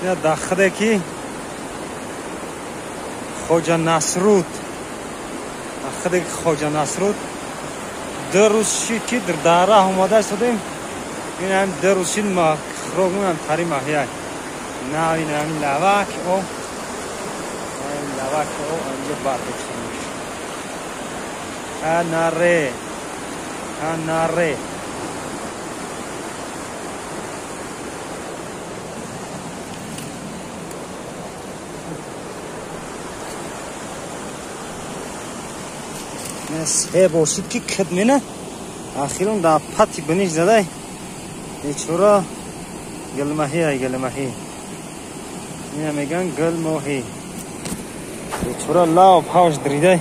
Ина дахде ки Хоҷа Насруд. Дахде ки Хоҷа Насруд ду рӯз шид ки дар раҳ омада истодем. Ин ҳам ду рӯз шид ма хӯрок мунам тари маҳия. На ин ҳамин лавак о. Ин лавак о инҷо бардоштем. Анаре. Анаре. Се бошид ки кид мена ахирон дар пати биниш задай бечора гилмаҳи ай гилмаҳӣ ина меган гилмоҳӣ бечора лав павш дридай.